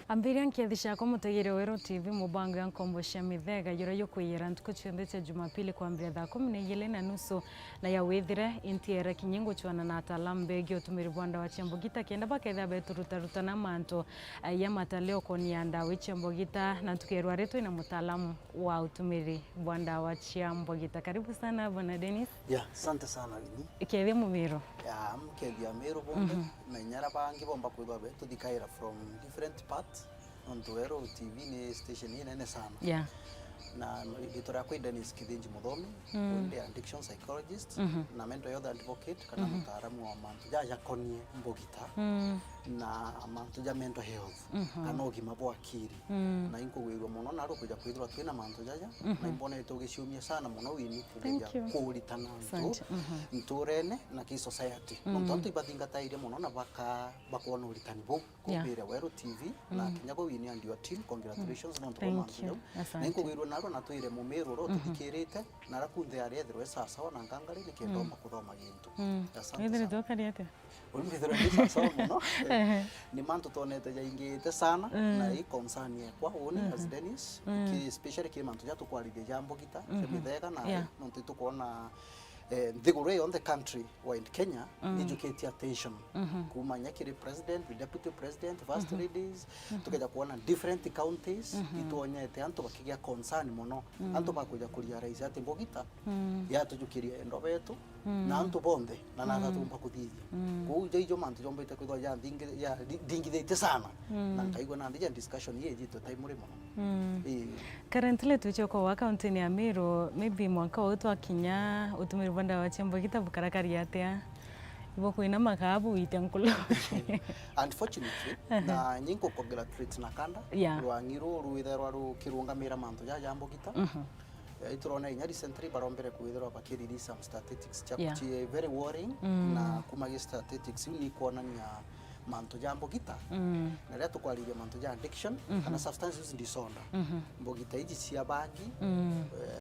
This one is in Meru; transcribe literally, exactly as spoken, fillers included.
Ambiria nkethi ciakwa mutegere Weru T V, mubango ya nkombo cia mithega, yuria yukwiyira ntuku cionthe cia Jumapili kwambira thaa kumi na igiri na nusu, na ya withire intiere kinyi nguchwana na ataalamu begie utumiri bwa ndawa cia mbugita, kenda bakethira beturutarutana mantu, eh, ya mataleo konia ndawa cia mbugita, na ntuku ya rwari twina mutaalamu wa utumiri bwa ndawa cia mbugita. Karibu sana, Bwana Dennis. Yeah, asante sana, Winnie. Kethia mumiro. Ya, mukethia Meru bonthe, mhm, na inyara bangi bomba kwithwa betuthikaira from different parts, nontu Weru T V ni station inene sana. Yeah. Na ritwa riakwa i Dennis Kithinji Muthomi, mm, ndi addiction psychologist, mhm, na mental health advocate, kana, mhm, mutaaramu wa mantu jajakonie mbugita, mm, na mantu ja mental health, mhm, kana ugima bwa akiri. Mm. Na inkugwirua mono narua kwija kwithirwa twina mantu jaja, mhm, na imbonete ugiciumia sana mono, Winnie, kugeria, thank you, kuritana antu, asante, mhm, nturene na ki society. Mm. Nontu antu ibathingatairie mono na baka-, bakwona uritani buu. Yeah. Kumbire Weru T V, na, mm, kinya gwe, Winnie, and your team, congratulations, mm, nontu bwa, thank you, mantu jau. Asante. Na inkugwirua narua na twire mumiru uria, mhm, ututhikirite, na ara kunthe ari ethirwe sawasawa na nkangari, nikenda, mm, omba kuthoma gintu. Mm. Asante sana. Withirite ukari atia? Uni mbithirwa ndi sawasawa mono. Eh, ehe, ni mantu twonete jaingite sana, mm, na i concern yekwa uni, mhm, as Dennis, mm, ki-, especially ki mantu ja tukwarithia ja mbugita, cia, mhm, mithega na, yeah, nontu tukwona, eh, nthiguru yonthe, country wide Kenya, mm, ijukitie attention. Mhm. Kuuma nya kiri president, deputy president, first, mhm, ladies, mhm, tukeja kwona different counties, mhm, itwonyete antu bakigia concern mono. Mm. Antu bakwija kurealize ati mbugita, mm, yatujukiria endo betu, mm, na antu bonthe, na nata, mm, tumba kuthithia. Mm. Kwou jaijo mantu jombite kwithwa ja ndingi-, ja ndi-, ndingithitie sana. Mm. Na nkaigua nandi ja discussion ii ijitwe time uri mono. Mm. Ii. Currently, twichokwa wa kaunti-ini ya Meru, maybe mwanka uu twakinya, utumiri bwa ndawa cia mbugita bukarakari atia? Ibo kwina makabu wite nkulu. Unfortunately, aha, na nyi nku congratulate Nakanda, yeah, rwang'i ruu rwithairwa rukirungamira mantu jaja ja mbugita. Mhm. Eh, iturona inya recently barombere kwithirwa bakirelease some statistics cia, yeah, ci very worrying, mm, na kuma gi statistics iu ni kwonania mantu ja mbugita. Mm. Na riria tukwariria mantu ja addiction, mhm, kana substance use disorder, mhm, mbugita iji cia bangi, mm, eh,